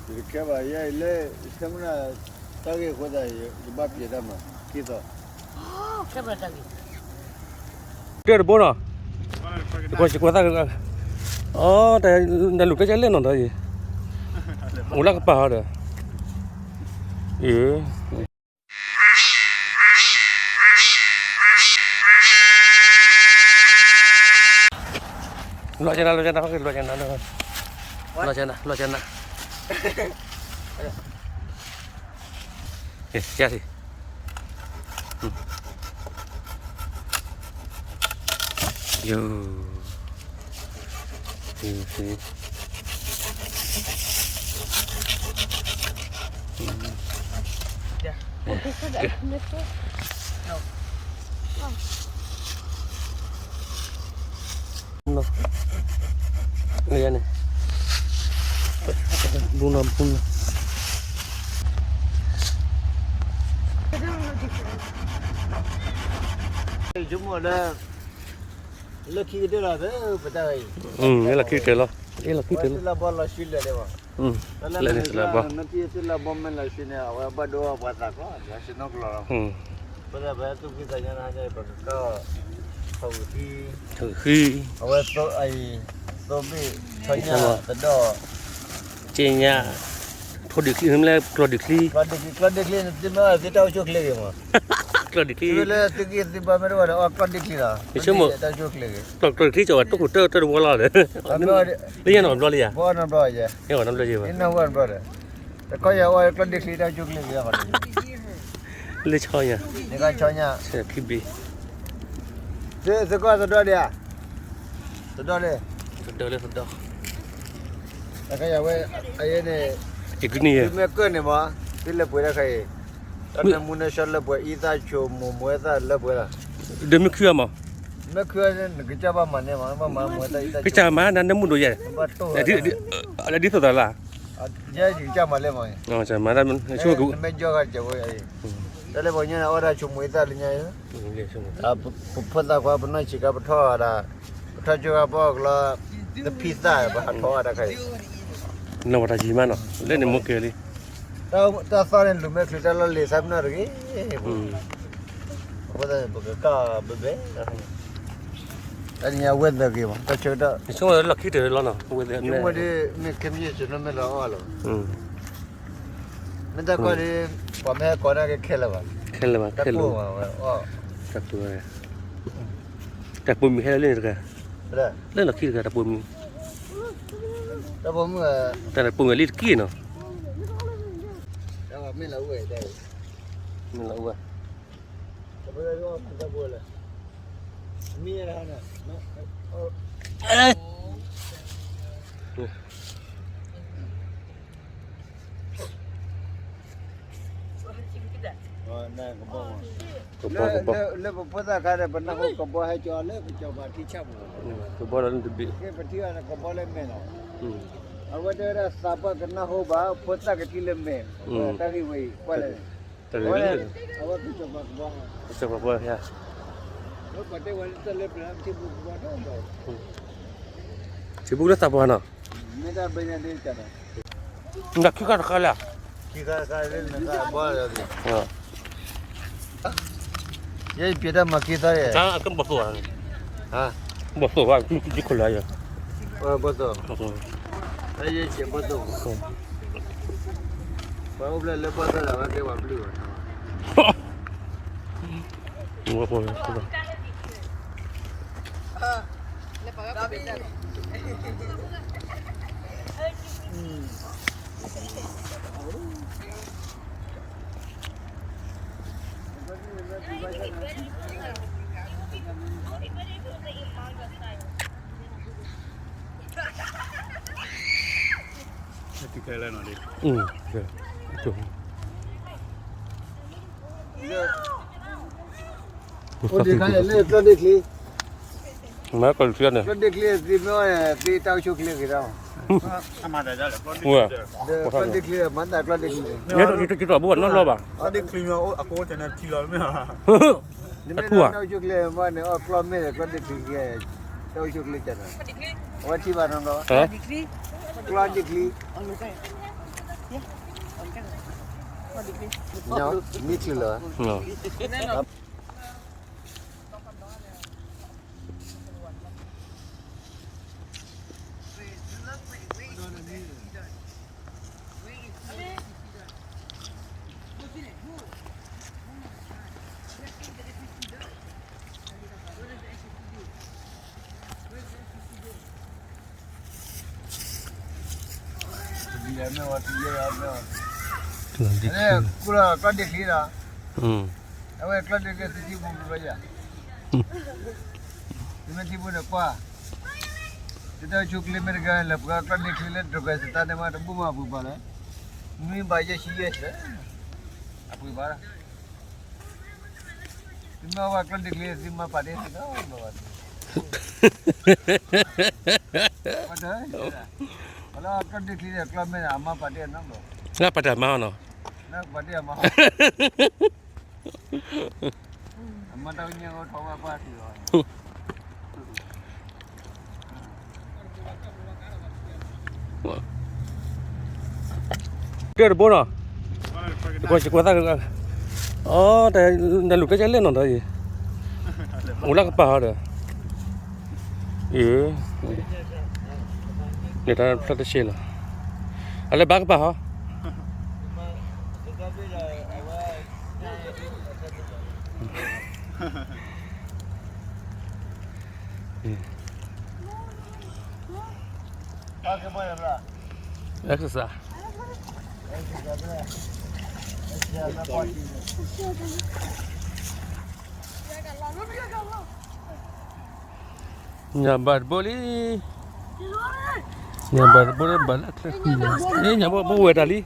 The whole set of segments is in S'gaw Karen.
ခဲဘၣ်ယဲလၢ ဆဲမနၤ တၢ်ဂ့ၢ်အဃိသတး ယဘၣ်ပျဲးတၢ်မၤ ခံသီ တၢ်တဘိနီၤ, တကွၢ်စကွၢ်သၣ်, အီ တၢ်လူၤတၢ်ကလဲၣ်နီၤဒီးအံၤ, အိၣ်လၢကပၤဟီဒီး, အ လီၤကနၤ လီၤကနၤ လီၤကနၤ လီၤကနၤ လီၤကနၤ, ယၤ, ယိၤ, လၢခံကတၢၢ်လီၤ ပတၢ်ဂၤအံၤ, လၢခံကတၢၢ်လီၤ, လၢခံကတၢၢ်လီၤ, လၢန့ၣ်သလၢဘီ, မ့ၢ်သ့ၣ်လၢဘီမ့ၢ်လီၤဆံန့ၣ် အဝဲဘၣ်ဒိအီၤပှၤသးကျီ, ယၤဆ့နီၣ်ကျီလီၤ, ပဝဲသူၣ်ဖှံသးညီန့ၣ် ပကကၢ်, ဃု, အဝဲသိအံၤ, သိဘ့ၣ်, ဆီညၣ်, သဒီၣ် က့ညါ, ထိၣ်ဒံးချံ, မ့ၢ်လၢကျီၢ်ဒံးချံ, ကျီၢ်ဒံးချံ, ကျီၢ်ဒံးချံန့ၣ် သုမ့ၢ်အီၣ်သုတၢ်အိၣ်ဆူၣ်ချ့ဂ့ၤမး, ကျီၢ်ဒံးချံ, သုလၢသုဂံၢ်သုဘါမ့ၢ်တအိၣ်ဒီး အီၣ်ကျီၢ်ဒံးချံလီၤ, ယဆိကမိၣ်, တၢ်အိၣ်ဆူၣ်ချ့ဂ့ၤ, ကျီၢ်ဒံးချံကီးဝဲ တိၢ်ခိၣ်တၢၢ်တဝီလီၤဒီး, လၢယနီၢ်ဘျီလံယၤ, ဘီနီၢ်ဘျီယဲ, ယနီၢ်ဘျီယဲဘၣ်, တခီယၤအီၣ်ကျီၢ်ဒံးချံတၢ်အိၣ်ဆူၣ်ချ့ဂ့ၤ, လၢဆီညၣ်, ဆီညၣ်, ခံဘ့ၣ်, သုကီၢ်သဒီၣ်ဒံးဧါ, သဒီၣ်လၢ, သဒီၣ်လၢသဒီၣ်, တခီယၤဝဲ, အယဲန့ၣ်, သုမ့ၢ်ကၢၢ်န့ၣ်မး, သုလၢပှဲၤတၢ်ခါအံၤ, တၢ်နၢမူနၢဆှီလၢပှဲၤ အံသၣ်ဆိမိၣ်မွဲသၣ်လၢပှဲၤလီၤ, ဒီးမ့ၢ်ခုအါမး, မ့ၢ်ခုအါန့ၣ် နကစၢ်ဘၣ်မၤန့ၢ်မး, ဘၣ်မၤမွဲသၣ်အံသၣ်ဆိ, ကစၢ်မၤနၢမူဒိၣ်ယဲ, ဒ်သိးသးလၢ, ယဲယကစၢ်မၤလဲၣ်မး, မၤ, မ့ၢ်ကၢၢ်ဂၤတကဲးဖိ, တၢ်လၢပှၤကညီန့ၣ် အီၣ်တၢ်ဆိမိၣ်အံသၣ်လၢညါ, ပဖိသၣ်ခွါ ပနီၢ်ဆံးခါ ပထီၣ်ဒၣ်, ပထီၣ်ကၠိခါပအီၣ်ကလီ, ပဖံသၣ် ပဟးထီၣ်အီၣ်တၢ်ခါအံၤ, နဝဲတၢ်ယံၤမးနီၤ လၢန့ၣ်မိၢ်ကဲလံ, တၢ်သီန့ၣ် လူၤမဲာ်ချုးတၢ်လီၢ်လံၤသးပ့ၤနီၣ်တဂ့ၤ, အဃိသတးန့ၣ် ပကကၢ်ဘဲဘဲ, တၢ်နံၤညါဝဲသးဂ့ၤမး တၢ်ဆၢကတီၢ်, ဆိကမိၣ်လီၢ်ခံတၢၢ်လီၤနီၤ ဝဲသး, ဆိကမိၣ်ဒ် မ့ၢ်ခဲမုၢ်ဆ့ၣ်နီၤမ့ၢ်လီၤအီၣ်လီၤ, မ့ၢ်တၢ်ကီဒ်, ပှၤမ့ၢ်ဟဲကိးနာ်က့ခဲလၢာ်ဘၣ်, ခဲလၢာ်ဘၣ် ခဲလၢာ်, တၢ်ပိာ်မုၣ်ဟဲလၢန့ၣ်တဂၤ, လၢလီၢ်ခံတဂၤ တၢ်ပိာ်မုၣ်, တၢ်ပိာ်မုၣ်, တၢ်ပိာ်မုၣ်လံတက့ၢ်နီၤ, မ့ၢ်လီၤအူဝဲ, မ့ၢ်လီၤအူဝဲ, မ့ၢ်, ကဘီ, ကဘီ, လၢပဖိသၣ်ခါဒီး ပနၢ်ဟူကဘီဟဲကၠီလၢပကၠီပၤထံဆၣ်ပူၤ, ကဘီလီၤလၢတဘ့ၣ်, ပထံၣ်အီၤန့ၣ် ကဘီလၢမဲာ်လီၤ, အဝဲတဲဝဲဒၣ်သးပှၢ်ကနၢ်ဟူဘၣ် ဖိသၣ်ကထံၣ်လၢမဲာ်, တၢ်ဂ့ၢ်ဝဲအံၤ ကွၢ်လဲၣ်, တၢ်ဂ့ၢ်လၢ, အဝဲကဘီ, ကဘီ, ထံဘူၣ်လၢသးပှၢ်နီၤ, မ့ၢ်တၢ်ဘဲညါဒ်, နခံခါတခါလဲၣ်, ခံခါတခါလၢနခါဘီလီၤ, ယဲယပျဲတၢ်မၤခံသီယဲ, ဘီသိၣ်, ဘီသိၣ်ဘၣ်, ယခိၣ်လၢယဲ, ဘီသိၣ်, ယဲယဘီသိၣ်, ပှၤအိၣ်ဖျဲၣ်လၢဘီသိၣ်ဒီး အဝဲကဲပှၤဘျုးဘၣ် အိၣ်ဒံးခါန့ၣ် လၢကျီၢ်ဒ့ချ့, မ့ၢ်ကျီၢ်ဒ့ချ့န့ၣ်, ကျီၢ်ဒ့ချ့သ့မ့ၢ်အီၣ်န့ၣ် သ့တၢ်အိၣ်ဆူၣ်ချ့ဂ့ၤဒၣ်, ကျီၢ်ဒ့ချ့ မၤသးကျီၢ်ဒ့ချ့, ယတဘိဘၣ်နီတဘျီဘၣ်, ကျီၢ်ဒ့ချ့မ့ၢ်အီၣ်အကိးတန့ၣ်ထံလီၤမ့ၢ်, တၢ်အိၣ်ဆူၣ်ချ့မ့ၢ်န့ၣ် အီၣ်ကျီၢ်မ့ၢ်န့ၣ် ကျီၢ်ဒ့ချ့, တၢ်အိၣ်ဆူၣ်ချ့ကန့ၣ်, အဝဲထံၣ်ဘၣ်နီတဘျီ, ကျီၢ်ဒ့ချ့, မ့ၢ်ချုးလၢၤ ကျီၢ်ဒ့ချ့ ကျီၢ်ဒ့ချ့လီၤ, အဝဲကျီၢ်ဒ့ချ့ သုထံဘိဘျီယၤ, သုမ့ၢ်ထံဘိန့ၣ်ကွၢ်, သုတၢ်ဆိကျ့မ့ၢ်တဂၤလၢပှၤကျီၢ်ဒ့ချ့လၢဒိးကွဲးစတၢ်န့ၣ်မး တဘူၣ်မးအပှ့ၤဘၣ်လဲၣ်, မ့ၢ်ဘၣ်ယဲၢ်ဆံယဲၢ်ဆံ, အပှ့ၤဘၣ်လီၤ. သုမ့ၢ်ဝဲကျီၢ်ဒ့ချ့ သုမၤပာ်တ့ၢ်သုနီတဘျီဘၣ်, ပှၤတၢ်, ပှၤလၢကျီၢ်ဒ့ချ့ဒီးကျီၢ်မဲာ်န့ၣ် အမၤပာ်တ့ၢ်နီတဘျီ, လၢပာ်တၢ်မၤအီၤနီၤ, လၢပာ်တ့ၢ်အမၤ, အမၤတၢ်ကညါအီၤထီၣ်ဝဲပှၤထံၣ်လီၤ. ကဲတဘိနီၤ, တကွၢ်သၣ်, အီ တၢ်လူၤကျဲကလဲၣ်နီၤဒီးအံၤ, အိၣ်လၢကပၤဟီဒီး, အၢ, န့ၣ်တၢ်ဖျၢၣ်တဆ့လီၤ, အလၢဘၣ်ကပၤဟီ exercise ညၣ်ဘၣ်တဘိလံ, ညၣ်ဘၣ်တဘိလၢဘၣ်လၢချၢဃံ, ညၣ်ဘၣ်ဘိဝဲတၢ်လံ,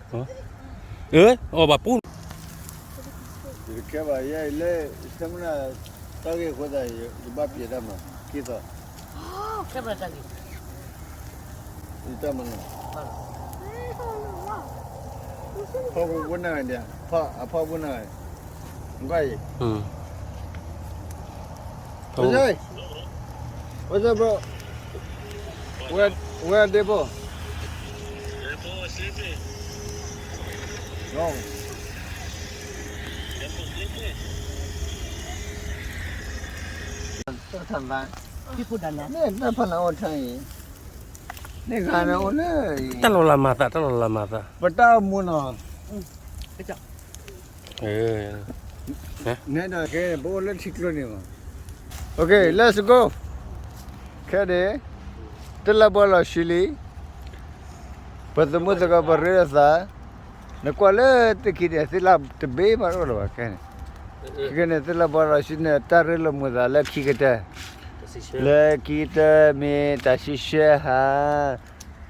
အၢ, အီၣ်ဘၣ်ပူၤ ယတခဲဘၣ် ယဲအံၤလၢ ယဆၢမုၢ်လၢ် တၢ်ဂ့ၢ်အဃိသတး ယဘၣ်ပျဲတၢ်မၤ ခံသီ, ယတၢ်မၤနီၤ, ဖီၣ်ပူၤနၢ်ဂ့ၤဒၣ်, အဖီၣ်ပူၤနၢ်ဂ့ၤ, ကွၢ်အံၤ, What's up, bro? Where, where are they, bro? No. တၢ်ဖးလၢ တၢ်ဖးလၢအိၣ်ထါအံၤ, န့ၣ်ဂၤန့ၣ်အိၣ်လၢ တၢ်လီၤလးမၤသး တၢ်လီၤလးမၤသး ပတၢ်အိၣ်မူနီၤ. နဲဒီးခဲ ပအိၣ်လၢထံကျိန့ၣ်မး. Okay, let's go. ခဲန့ၣ် တလၢဘီလီၤဆံလံ, ပသမူသကိးပရ့လိာ်သး, နကွၢ်လၢသ့ၣ်ခံန့ၣ် သ့ၣ်လၢတဘ့ၣ်မးတအိၣ်လၢၤဘၣ်ခဲန့ၣ်. ခဲန့ၣ် သ့ၣ်လၢဘီလီၤဆံန့ၣ် တၢ်ရ့လိာ်မုာ်သးလၢခံကတၢၢ်, လၢခံကတၢၢ်မ့ၢ်တၢ်ဆံဆဲဟါ,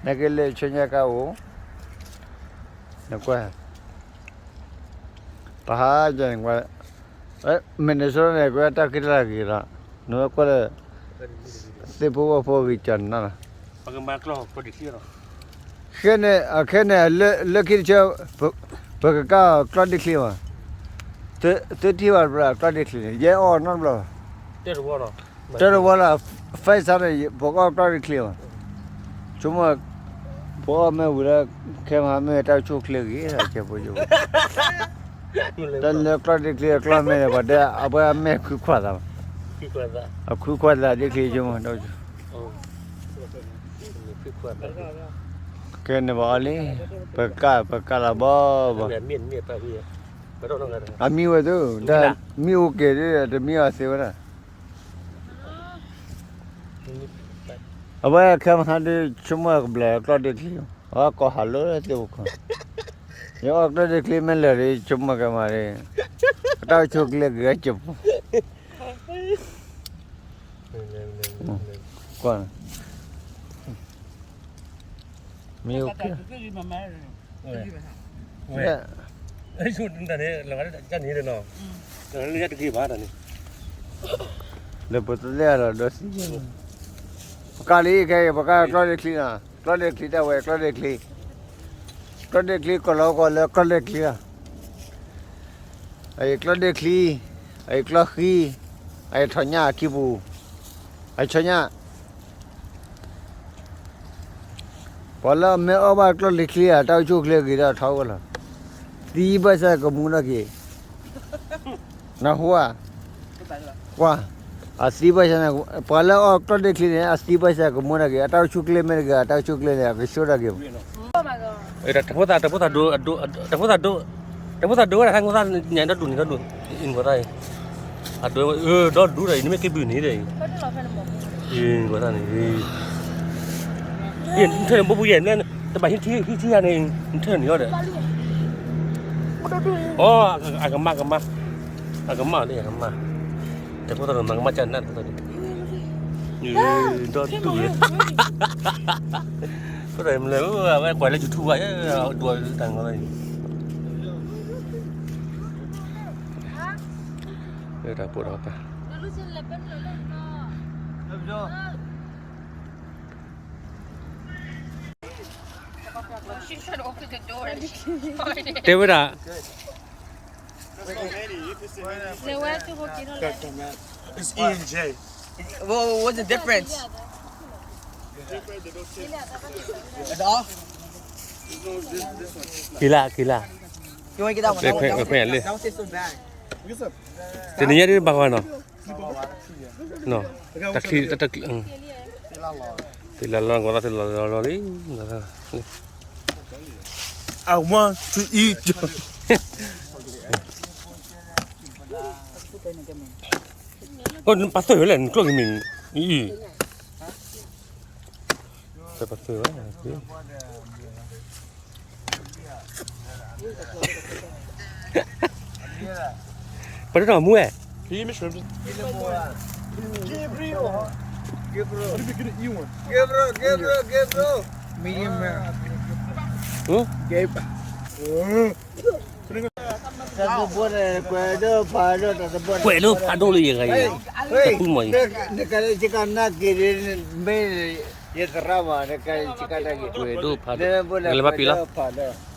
နကလဲၤဆူညါကအိၣ်, နကွၢ် ပဟါ, မ့ၢ်နဆိန့ၣ် ကွၢ်တၢ်က့တၢ်ဂ့ၤလီၤ, နဝဲကွၢ်လၢ သ့ၣ်ဖိဝၣ်ဖိဂ့ၤကၠီနၤလီၤ. ခဲန့ၣ် ခဲန့ၣ် လၢခံတဆၢ ပကကၢ်ကျီၢ်ဒ့ချ့ဘၣ်, သုထံၣ်ဘၣ်တဘျီကျီၢ်ဒ့ချ့န့ၣ် ယဲအီၣ်နီတဘျီ တၢ်တဝီလီၤ, ဖဲစးန့ၣ် ပကအီၣ်ကျီၢ်ဒ့ချ့ဘၣ်, ဆိကမိၣ် ပအီၣ်မ့ၢ်ဝံၤလၢ ခဲမဟါမ့ၢ်တၢ်ဆိၣ်ချ့ဂ့ၤ ကဲဖိယိ, တၢ်လၢကျီၢ်ဒ့ချ့အကျီၢ်မဲာ်န့ၣ် ပှၤဒဲအဝဲအမဲာ်ခုခွါသး, အခုခွါသးဒ့ချ့ဆိကမိၣ်, ကဲန့ၣ်ဘၣ်အီၤလံ, ပကၢ်ပကၢ်လီၤဘီဘီ, အမံဝဲသု, တၢ်မံအိၣ်က့ၤဒ်တမံအီၤသ့ဝဲဒၣ် အဝဲခဲမဟါဒ်ဆိကမိၣ်ကဘျၢကျီၢ်ဒ့ချ့, အဝဲကိးဟးလိာ်လၢသ့ၣ်အိၣ်ခိၣ်, ယအီၣ်ကျီၢ်ဒ့ချ့မ့ၢ်လၢာ်ဒ်ဆိကမိၣ်ကဲမးဒ်, အတၢ်ဆိကျ့ဂ့ၤကၠိပူၤ, ကွၢ်, မ့ၢ်အိၣ်က့ၤ ဝဲ, တၢ်န့ၣ်လီၤ, လၢတဂ့ၤဘၣ်တၢ်န့ၣ်, လၢပတလဲၣ်လီၤဒီးစံး, ပကၢ်လံခဲအံၤ ပကၢ်ကျီၢ်ဒ့ချ့နီၤ, ကျီၢ်ဒ့ချ့တၢ်ဝဲ ကျီၢ်ဒ့ချ့, ကျီၢ်ဒ့ချ့ကိးလီၤကိးလၢကျီၢ်ဒ့ချ့လီၤ, အအံၤကျီၢ်ဒ့ချ့, အအံၤကျီၢ်ဃံ, အအံၤထီၣ်ညၣ်အခံပူၤ, အအံၤဆီညၣ် ပှၤလၢအမ့ၢ်အီၣ်ဘၣ်ကျီၢ်လ့ၤချ့ဧါ, တၢ်အိၣ်ဆူၣ်အိၣ်ချ့ဂ့ၤဒီးထီဘိလီၤ. သံဘၣ်ဆၣ်ကမူထီၣ်က့ၤ, နၢ်ဟူဧါ, ကွၢ်, အသံဘၣ်ဆၣ်န့ၣ်, ပှၤလၢအအီၣ်ကျီၢ်လ့ၤချ့န့ၣ် အသံဘၣ်ဆၣ်ကမူထီၣ်က့ၤ, အတၢ်အိၣ်ဆူၣ်အိၣ်ချ့မ့ၢ်တဂ့ၤ, အတၢ်အိၣ်ဆူၣ်အိၣ်ချ့န့ၣ် အကဆှိထီၣ်က့ၤ. တၢ်ဖိသၣ်, တၢ်ဖိသၣ်ဒိ, တၢ်ဖိသၣ်ဒိ, တၢ်ဖိသၣ်ဒိဝဲဒၣ် သးငိၢ်သၣ်ညါဒီဒူၣ်န့ၣ် ဒီဒူၣ်, အံၤနကွၢ်သၣ်အံၤ, အဒိဝဲ, ဒီဒူၣ်ဒီးအံၤ နမ့ၢ်က့ၤဘုၣ်န့ၣ်ဒီးအံၤ, အံၤနကွၢ်သၣ်န့ၣ်, နထၢၣ်န့ၣ်ဘိပူၤယဲၢ်န့ၣ်, တဘၣ်ဟံးထံဟံးထံယၤန့ၣ်, နထၢၣ်န့ၣ်အီၤဒီး, အိ, အကမၣ်ကမၣ်, အကမၣ်ဒီးအကမၣ်, တၢ်ဖိသၣ်ဒိမၤကမၣ်ကၢ်နၢ်တသီဒီး, ဒီဒူၣ်, ဖိသၣ်မလဲၣ်, အဝဲကွၢ်လၢ YouTube ဘၣ်, ဒိတၢ်ငီၤလီၤအံၤ, လၢတၢ်ပိာ်ဒီးပၢ် တဲဝဲဒၣ်, It's E and J. Well, what's the difference? At all? က့ၤလၢ်, က့ၤလၢ်, You want to get that one? That one, that one, that one tastes so bad. တနံၤညါဒ်ဘၣ်ဝဲနီၤ, တၢ်ချံ, တၢ်ချံ, သ့လီၤလီၤ, ကီသးသ့လီၤလီၤလီၤလံ, I want to eat. ပာ်သၢၣ်ဝဲလဲၣ် နကျိၣ်ကမံၤ, အံၤ, ပာ်သၢၣ်ဝဲ ပတထီၣ်မူဝဲ, Can you give me shrimp? Gabriel. Gabriel. Let me get an E one. Gabriel, Gabriel, Gabriel. Medium rare. ဟမ်? Gabriel. တၢ်တဘိန့ၣ် ကွဲးဒိၣ်ဖးဒိၣ်, တၢ်တဘိန့ၣ် ကွဲးဒိၣ်ဖးဒိၣ်လၢယဂၤအံၤ, တပူၤမးအံၤ, နကလဲၤဆ့ကၤနၢ်က့ၤဒ်, မ့ၢ်ယသရၣ်မး, နကလဲၤဆ့ကၤနၢ်က့ၤ, ကွဲးဒိၣ်ဖးဒိၣ်, နကလဲၤဘၣ်ပ့ၤလီၤ, ကွဲးဒိၣ်ဖးဒိၣ်